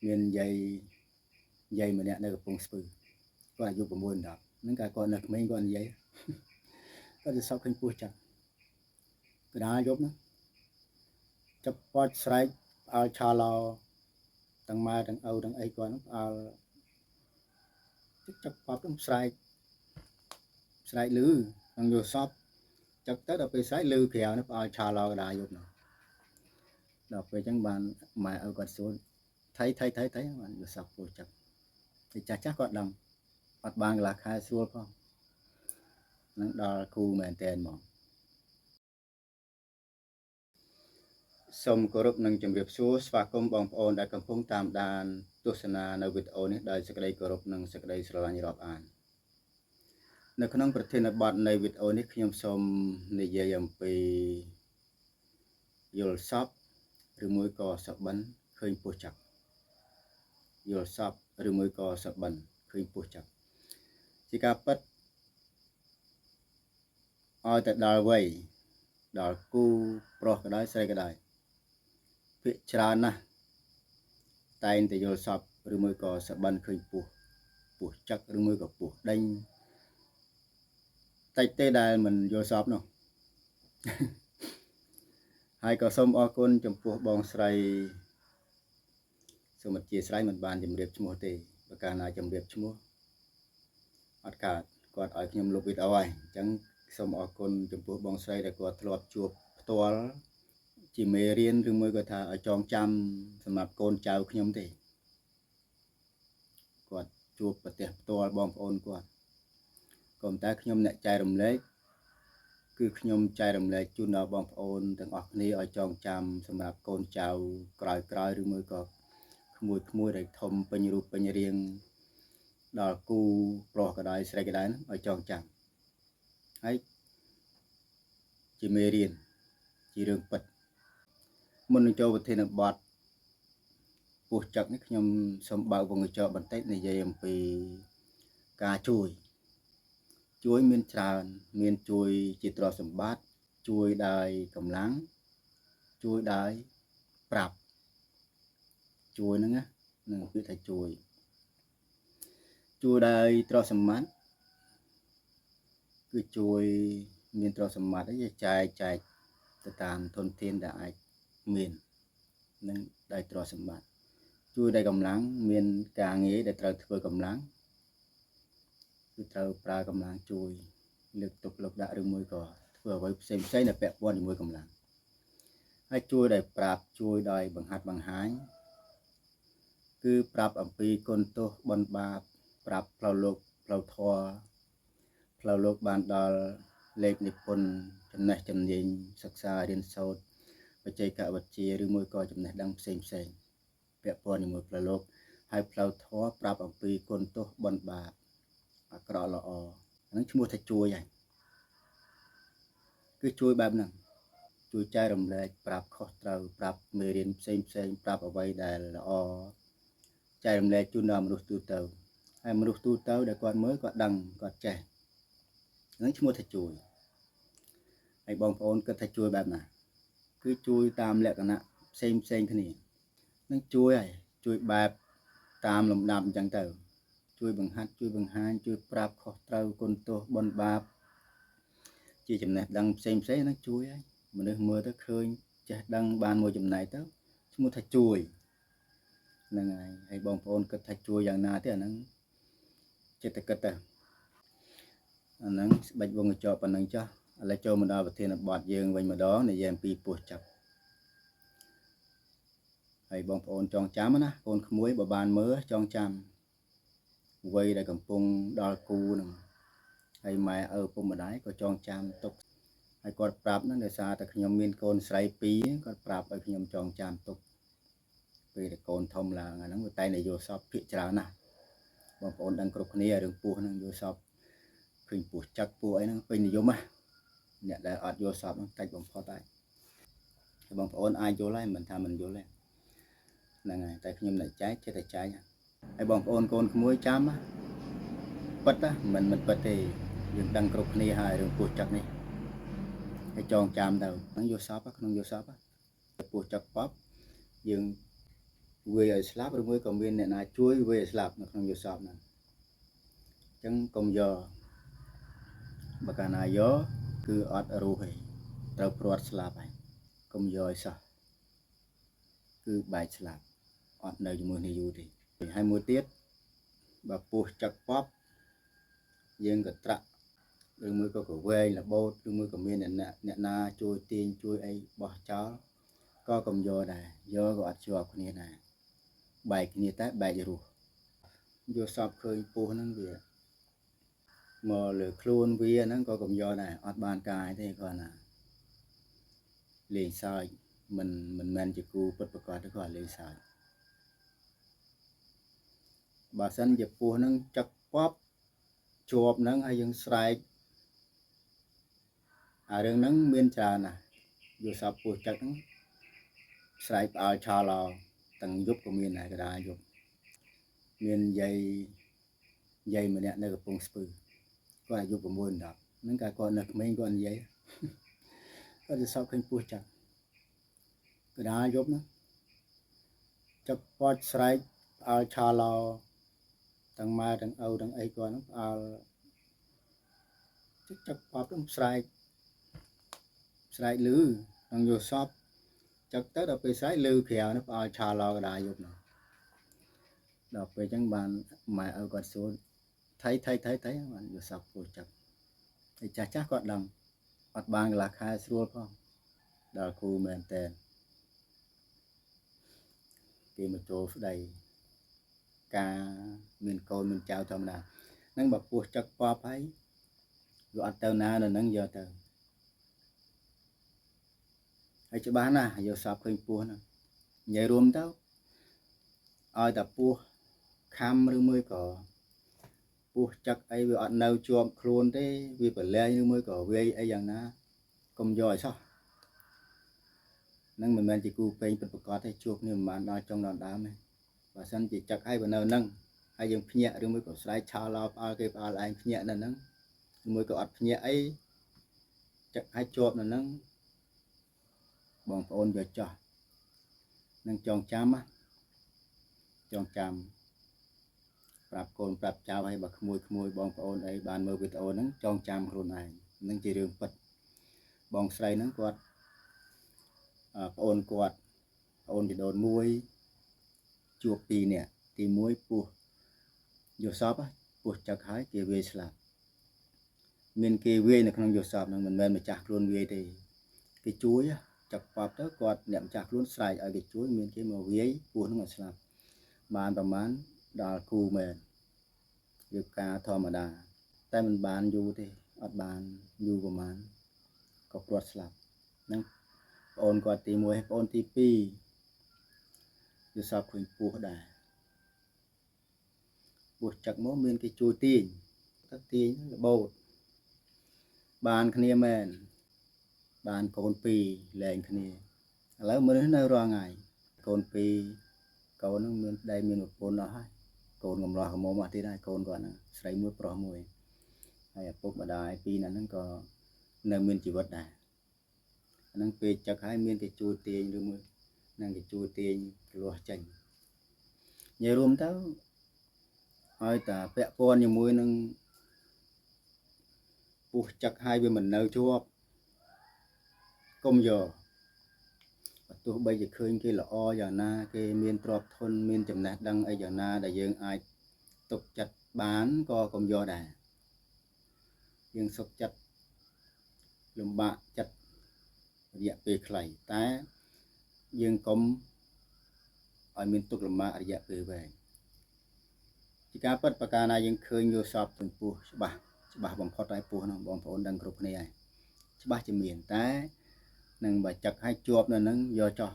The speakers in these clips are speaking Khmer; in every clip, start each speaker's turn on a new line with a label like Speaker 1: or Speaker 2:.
Speaker 1: មានយាយយាយម្នាក់នៅកំពង់ស្ពឺគាត់អាយុ6 10ហ្នឹងកាលគាត់នៅក្មេងគាត់និយាយគាត់ទៅសក់ឃើញពស់ចឹងកដាលយប់ហ្នឹងចាប់ប៉ចស្រែកផ្អើលឆាឡោទាំងម៉ែទាំងឪទាំងអីគាត់ហ្នឹងផ្អើលទឹកប៉ប់ហ្នឹងស្រែកស្រែកលឺនឹងយល់សពចឹកទៅដល់ពេលស្រែកលឺក្រៅនេះផ្អើលឆាឡោកដាលយប់ហ្នឹងដល់ពេលចឹងបានម៉ែឪគាត់សួរថៃថៃថៃថៃបានយល់សពពស់ចឹកតែចាស់ចាស់គាត់ដឹងអត់បានកន្លះខែស្រួលផងនឹងដល់គូមែនតែនហ្មងសូមគោរពនិងជម្រាបសួរស្វាគមន៍បងប្អូនដែលកំពុងតាមដានទស្សនានៅវីដេអូនេះដោយសេចក្តីគោរពនិងសេចក្តីស្រឡាញ់រាប់អាននៅក្នុងប្រធានបទនៃវីដេអូនេះខ្ញុំសូមនិយាយអំពីយល់សពឬមួយក៏សបិនឃើញពស់ចឹកយល់សពឬមួយក៏សបិនឃើញពស់ចឹកជាការពិតឲ្យតែដល់វ័យដល់គូប្រុសក៏ដោយស្រីក៏ដោយភាគច្រើនណាស់តែងតែយល់សពឬមួយក៏សបិនឃើញពស់ពស់ចឹកឬមួយក៏ពស់ដេញតិចទេដែលមិនយល់សពនោះហើយក៏សូមអរគុណចំពោះបងស្រីសូមអធិស្ឋានមិនបានជម្រាបឈ្មោះទេបើកាលណាជម្រាបឈ្មោះអត់កើតគាត់ឲ្យខ្ញុំលុបវីដេអូហើយអញ្ចឹងសូមអរគុណចំពោះបងស្រីដែលគាត់ធ្លាប់ជួបផ្ទាល់ជាមេរៀនឬមួយក៏ថាឲ្យចងចាំសម្រាប់កូនចៅខ្ញុំទេគាត់ជួបប្រទះផ្ទាល់បងប្អូនគាត់ក៏តែខ្ញុំអ្នកចែករំលែកគឺខ្ញុំចែករំលែកជូនដល់បងប្អូនទាំងអស់គ្នាឲ្យចងចាំសម្រាប់កូនចៅក្រោយៗឬមួយក៏ក្មួយៗដែលធំពេញរូបពេញរាងដល់គូប្រុសក៏ដោយស្រីក៏ដោយឲ្យចងចាំហើយជាមេរៀនជារឿងពិតមុននឹងចូលប្រធានបទពស់ចឹកនេះខ្ញុំសូមបើកវងកញ្ចក់បន្តិចនិយាយអំពីការជួយជួយមានច្រើនមានជួយជាទ្រព្យសម្បត្តិជួយដោយកម្លាំងជួយដោយប្រាប់ជួយហ្នឹងណានឹងពាក្យថាជួយជួយដោយទ្រព្យសម្បត្តិគឺជួយមានទ្រព្យសម្បត្តិអីចែកចែកទៅតាមធនធានដែលអាចមាននឹងដោយទ្រព្យសម្បត្តិជួយដោយកម្លាំងមានការងារដែលត្រូវធ្វើកម្លាំងគឺត្រូវប្រើកម្លាំងជួយលើកទុកលើកដាក់ឬមួយក៏ធ្វើអ្វីផ្សេងផ្សេងដែលពាក់ព័ន្ធជាមួយកម្លាំងហើយជួយដោយប្រាប់ជួយដោយបង្ហាត់បង្ហាញគឺប្រាប់អំពីគុណទោសបុណ្យបាបប្រាប់ផ្លូវលោកផ្លូវធម៌ផ្លូវលោកបានដល់លេខនិពន្ធចំណេះជំនាញសិក្សារៀនសូត្របច្ចេកវិទ្យាឬមួយក៏ចំណេះដឹងផ្សេងផ្សេងពាក់ព័ន្ធជាមួយផ្លូវលោកហើយផ្លូវធម៌ប្រាប់អំពីគុណទោសបុណ្យបាបអាក្រក់ល្អហ្នឹងឈ្មោះថាជួយហើយគឺជួយបែបហ្នឹងជួយចែករំលែកប្រាប់ខុសត្រូវប្រាប់មេរៀនផ្សេងផ្សេងប្រាប់អ្វីដែលល្អចែករំលែកជូនដល់មនុស្សទូទៅហើយមនុស្សទូទៅដែលគាត់មើលគាត់ដឹងគាត់ចេះហ្នឹងឈ្មោះថាជួយហើយបងប្អូនគិតថាជួយបែបណាគឺជួយតាមលក្ខណៈផ្សេងផ្សេងគ្នានឹងជួយហើយជួយបែបតាមលំដាប់អញ្ចឹងទៅជួយបង្ហាត់ជួយបង្ហាញជួយប្រាប់ខុសត្រូវគុណទោសបុណ្យបាបជាចំណេះដឹងផ្សេងផ្សេងហ្នឹងជួយហើយមនុស្សមើលទៅឃើញចេះដឹងបានមួយចំណែកទៅឈ្មោះថាជួយហ្នឹងហើយហើយបងប្អូនគិតថាជួយយ៉ាងណាទេអាហ្នឹងចិត្តគិតទៅអាហ្នឹងស្បែកវងកញ្ចក់ប៉ុណ្ណឹងចុះឥឡូវចូលមកដល់ប្រធានបទយើងវិញម្ដងនិយាយអំពីពស់ចាប់ហើយបងប្អូនចងចាំណាកូនក្មួយបើបានមើលចងចាំវ័យដែលកំពុងដល់គូហ្នឹងហើយម៉ែឪពុកម្ដាយក៏ចងចាំទុកហើយគាត់ប្រាប់ហ្នឹងដោយសារតែខ្ញុំមានកូនស្រីពីរគាត់ប្រាប់ឲ្យខ្ញុំចងចាំទុកពេលដែលកូនធំឡើងអាហ្នឹងវាតែងតែយល់សពភាគច្រើនណាស់បងប្អូនដឹងគ្រប់គ្នារឿងពស់ហ្នឹងយល់សពឃើញពស់ចឹកពស់អីហ្នឹងពេញនិយមណាអ្នកដែលអត់យល់សពហ្នឹងតិចបំផុតហើយបងប្អូនអាចយល់ហើយមិនថាមិនយល់ទេហ្នឹងហើយតែខ្ញុំអ្នកចែកចេះតែចែកហើយបងប្អូនកូនក្មួយចាំពិតណាមិនពិតទេយើងដឹងគ្រប់គ្នាហើយរឿងពស់ចឹកនេះហើយចងចាំទៅហ្នឹងយល់សពក្នុងយល់សពពស់ចឹកប៉ប់យើង វាយឲ្យស្លាប់ឬមួយក៏មានអ្នកណាជួយវាយឲ្យស្លាប់នៅក្នុងយល់សពហ្នឹងអញ្ចឹងកុំយកបើកាលណាយកគឺអត់រស់ទេត្រូវព្រាត់ស្លាប់ហើយកុំយកឲ្យសោះគឺបែកស្លាប់អត់នៅជាមួយគ្នាយូរទេហើយមួយទៀតបើពស់ចឹកប៉ប់យើងក៏ត្រាក់ឬមួយក៏កវែងរបូតឬមួយក៏មានអ្នកណាជួយទាញជួយអីបោះចោលក៏កុំយកដែរយកក៏អត់ជាប់គ្នាដែរបែកគ្នាតែបែករស់យកសពឃើញពោះហ្នឹងវាមកលើខ្លួនវាហ្នឹងក៏កុំយកដែរអត់បានកាយទេគាត់ណាលេងសើចមិនមែនជាគូពិតប្រកបទេគាត់លេងសើចបើសិនជាពោះហ្នឹងចឹកប៉ប់ជាប់ហ្នឹងហើយយើងស្រែកអារឿងហ្នឹងមានច្រើនណាស់យកសពពោះចឹកហ្នឹងស្រែកផ្អើលឆាឡោទាំងយប់ក៏មានដែរកដាយប់មានយាយម្នាក់នៅកំពង់ស្ពឺគាត់អាយុ6 10ហ្នឹងកាលគាត់នៅក្មេងគាត់និយាយគាត់ទៅសពឃើញពោះចឹកកដាយប់ហ្នឹងចឹកប៉ត់ស្រែកផ្អើលឆាឡោទាំងម៉ែទាំងឪទាំងអីគាត់ហ្នឹងផ្អើលចឹកប៉ប់ហ្នឹងស្រែកលឺក្នុងយល់សពចឹកទៅដល់ពេលស្រែកលឺក្រៅនោះផ្អើលឆាឡោកដាយប់នោះដល់ពេលចឹងបានម៉ែឪគាត់សួរថៃថៃថៃថៃបានយល់សពពោះចឹកហើយចាស់ចាស់គាត់ដឹងអត់បានកន្លះខែស្រួលផងដល់គូមែនតែនគេមកចូលស្ដីការមានកូនមានចៅធម្មតាហ្នឹងបើពោះចឹកប៉ប់ហើយវាអត់ទៅណានៅហ្នឹងយកទៅហើយច្បាស់ណាស់យកសពឃើញពោះហ្នឹងនិយាយរួមទៅឲ្យតែពោះខំឬមួយក៏ពោះចឹកអីវាអត់នៅជាប់ខ្លួនទេវាប្រលែងឬមួយក៏វាយអីយ៉ាងណាកុំយកឲ្យសោះហ្នឹងមិនមែនជាគូពេងពិតប្រាកដទេជួបគ្នាមិនបានដល់ចុងដល់ដើមទេបើសិនជាចឹកឲ្យបើនៅហ្នឹងហើយយើងភ្ញាក់ឬមួយក៏ស្រែកឆោឡោផ្អើលគេផ្អើលឯងភ្ញាក់នៅហ្នឹងឬមួយក៏អត់ភ្ញាក់អីចឹកឲ្យជាប់នៅហ្នឹងបងប្អូនយកចោះនឹងចងចាំណាចងចាំប្រាប់កូនប្រាប់ចៅឲ្យបើក្មួយបងប្អូនអីបានមើលវីដេអូហ្នឹងចងចាំខ្លួនឯងហ្នឹងជារឿងពិតបងស្រីហ្នឹងគាត់ប្អូនគាត់ប្អូនជីដូនមួយជួបពីរនាក់ទី1ពោះយល់សពពោះចឹកហើយគេវាយស្លាប់មានគេវាយនៅក្នុងយល់សពហ្នឹងមិនមែនម្ចាស់ខ្លួនវាយទេគេជួយចឹកប៉ប់ទៅគាត់អ្នកម្ចាស់ខ្លួនស្រែកឲ្យគេជួយមានគេមកវាយពោះហ្នឹងឲ្យស្លាប់បានប្រហែលដល់គូមែនវាការធម្មតាតែមិនបានយូរទេអត់បានយូរប្រហែលក៏ព្រាត់ស្លាប់ហ្នឹងប្អូនគាត់ទី1ប្អូនទី2យល់សពឃើញពោះដែរពោះចឹកមកមានគេជួយទាញទៅទាញរបូតបានគ្នាមែនបានកូន2លែងគ្នាឥឡូវមនុស្សនៅរាល់ថ្ងៃកូន2កូនហ្នឹងមានប្តីមានប្រពន្ធអស់ហើយកូនកំរោះកំមុំអស់ទៀតហើយកូនគាត់ហ្នឹងស្រីមួយប្រុសមួយហើយឪពុកម្ដាយពីរហ្នឹងក៏នៅមានជីវិតដែរហ្នឹងពេលចឹកហើយមានគេជួយទាញឬមួយនឹងគេជួយទាញកលាស់ចេញនិយាយរួមទៅឲ្យតាពាក់ព័ន្ធជាមួយនឹងពោះចឹកហើយវាមិននៅជាប់កុំយកបើទោះបីជាឃើញគេល្អយ៉ាងណាគេមានទ្រព្យធនមានចំណេះដឹងអីយ៉ាងណាដែលយើងអាចទុកចិត្តបានក៏កុំយកដែរយើងសុខចិត្តលំបាកចិត្តរយៈពេលខ្លីតែយើងកុំឲ្យមានទុកលំបាករយៈពេលវែងជាការពិតប្រការណាយើងឃើញយល់សពទាំងពោះច្បាស់បំផុតហើយពោះហ្នឹងបងប្អូនដឹងគ្រប់គ្នាហើយច្បាស់ជាមានតែនឹងបើចឹកឲ្យជាប់នៅហ្នឹងយកចោះ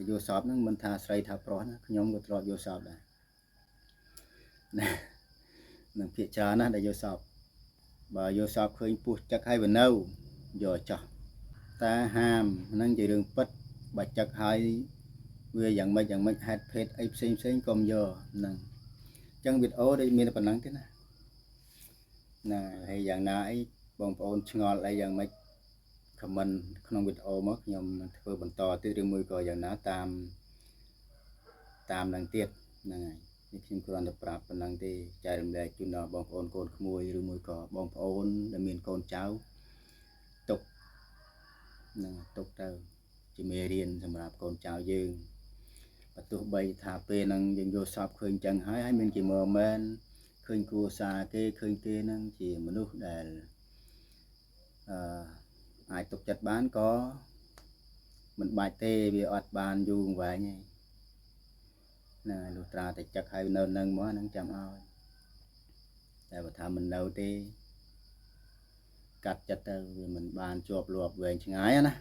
Speaker 1: យល់សពហ្នឹងមិនថាស្រីថាប្រុសណាខ្ញុំក៏ធ្លាប់យល់សពដែរណានឹងភាកច្រើនណាស់ដែលយល់សពបើយល់សពឃើញពោះចឹកឲ្យវានៅយកចោះតែហាមហ្នឹងជារឿងពិតបើចឹកហើយវាយ៉ាងម៉េចហេតុភេទអីផ្សេងកុំយកហ្នឹងអញ្ចឹងវីដេអូដូចមានប៉ុណ្ណឹងទេណាណាហើយយ៉ាងណាអីបងប្អូនឆ្ងល់អីយ៉ាងម៉េចខមមិនក្នុងវីដេអូមកខ្ញុំនឹងធ្វើបន្តទៀតឬមួយក៏យ៉ាងណាតាម តាមនឹងទៀតហ្នឹងហើយនេះខ្ញុំគ្រាន់តែប្រាប់ប៉ុណ្ណឹងទេចែករំលែកជូនដល់បងប្អូនកូនក្មួយឬមួយក៏បងប្អូនដែលមានកូនចៅទុកហ្នឹងទុកទៅជាមេរៀនសម្រាប់កូនចៅយើងបើទោះបីថាពេលហ្នឹងយើងយល់សពឃើញចឹងហើយហើយមានជាមើលមែនឃើញគ្រួសារគេឃើញគេហ្នឹងជាមនុស្សដែលអឺអាចទុកចិត្តបានក៏មិនបាច់ទេវាអត់បានយូរអង្វែងទេណាលុះត្រាតែចឹកហើយនៅនឹងមកហ្នឹងចាំឲ្យតែបើថាមិននៅទេកាត់ចិត្តទៅវាមិនបានជាប់លាប់វែងឆ្ងាយណា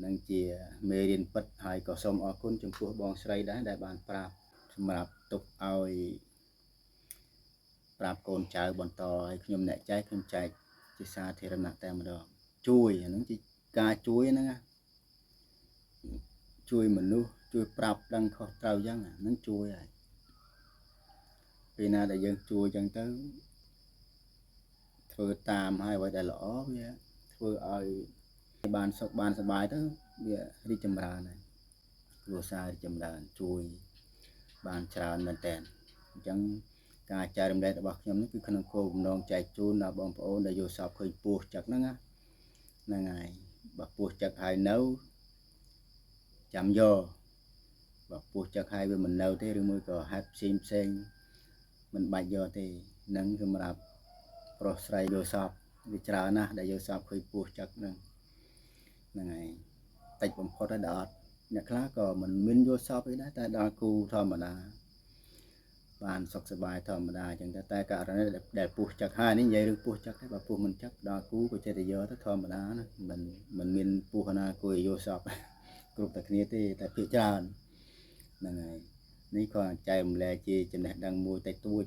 Speaker 1: នឹងជាមេរៀនពិតហើយក៏សូមអរគុណចំពោះបងស្រីដែរដែលបានប្រាប់សម្រាប់ទុកឲ្យប្រាប់កូនចៅបន្តឲ្យខ្ញុំអ្នកចែកខ្ញុំចែកជាសាធារណៈតែម្ដងជួយអាហ្នឹងជាការជួយហ្នឹងណាជួយមនុស្សជួយប្រាប់ដឹងខុសត្រូវចឹងអាហ្នឹងជួយហើយពេលណាដែលយើងជួយចឹងទៅធ្វើតាមហើយអ្វីដែលល្អវាធ្វើឲ្យបានសុខបានសប្បាយទៅវារីកចម្រើនហើយគ្រួសាររីកចម្រើនជួយបានច្រើនមែនតើអញ្ចឹងការចែករំលែករបស់ខ្ញុំនេះគឺក្នុងគោលបំណងចែកជូនដល់បងប្អូនដែលយល់សពឃើញពោះចឹកហ្នឹងណាហ្នឹងហើយបើពោះចឹកហើយនៅចាំយកបើពោះចឹកហើយវាមិននៅទេឬមួយក៏ហេតុផ្សេងផ្សេងមិនបាច់យកទេនឹងសម្រាប់ប្រុសស្រីយល់សពវាច្រើនណាស់ដែលយល់សពឃើញពោះចឹកហ្នឹងហ្នឹងហើយតិចបំផុតហើយដល់អត់អ្នកខ្លះក៏មិនមានយល់សពអីដែរតែដល់គូធម្មតាបានសុខសប្បាយធម្មតាអញ្ចឹងតែករណីដែលពោះចឹកហើយនេះនិយាយរឿងពោះចឹកទេបើពោះមិនចឹកដល់គូក៏ចេះតែយកទៅធម្មតាណាមិនមានពោះណាគួរឲ្យយល់សពគ្រប់តែគ្នាទេតែភាគច្រើនហ្នឹងហើយនេះក៏ចែករំលែកជាចំណេះដឹងមួយតិចតួច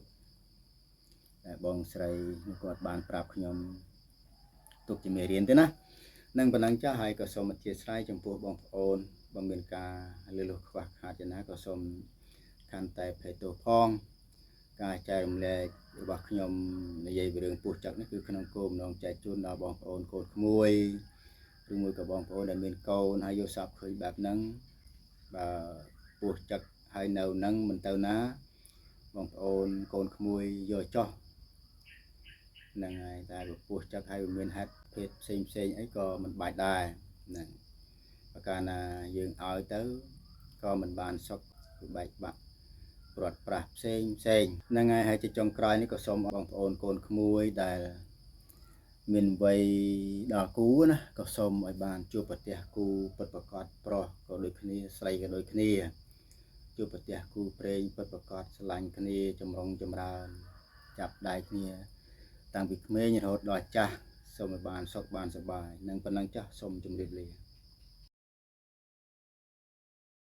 Speaker 1: តែបងស្រីគាត់បានប្រាប់ខ្ញុំទុកជាមេរៀនទេណានឹងប៉ុណ្ណឹងចាស់ហើយក៏សូមអធិស្ឋានចំពោះបងប្អូនបើមានការលឺលុះខ្វះខាតយ៉ាងណាក៏សូមខន្តែភ័យទោសផងការចែករំលែករបស់ខ្ញុំនិយាយពីរឿងពោះចឹកនេះគឺក្នុងគោលបំណងចែកជូនដល់បងប្អូនកូនក្មួយឬមួយក៏បងប្អូនដែលមានកូនហើយយល់សពឃើញបែបហ្នឹងបើពោះចឹកហើយនៅហ្នឹងមិនទៅណាបងប្អូនកូនក្មួយយកចោះហ្នឹងហើយតែបើពោះចឹកហើយវាមានហេតុភេទផ្សេងផ្សេងអីក៏មិនបាច់ដែរហ្នឹងបើកាលណាយើងឲ្យទៅក៏មិនបានសុខគឺបែកបាក់ព្រាត់ប្រាសផ្សេងផ្សេងហ្នឹងហើយហើយជាចុងក្រោយនេះក៏សូមបងប្អូនកូនក្មួយដែលមានវ័យដល់គូណាក៏សូមឲ្យបានជួបប្រទះគូពិតប្រកបប្រុសក៏ដូចគ្នាស្រីក៏ដូចគ្នាជួបប្រទះគូព្រេងពិតប្រកបស្រឡាញ់គ្នាចម្រុងចម្រើនចាប់ដៃគ្នាតាំងពីក្មេងរហូតដល់ចាស់សូមឲ្យបានសុខបានសប្បាយនឹងប៉ុណ្ណឹងចាស់សូមជម្រាបលា។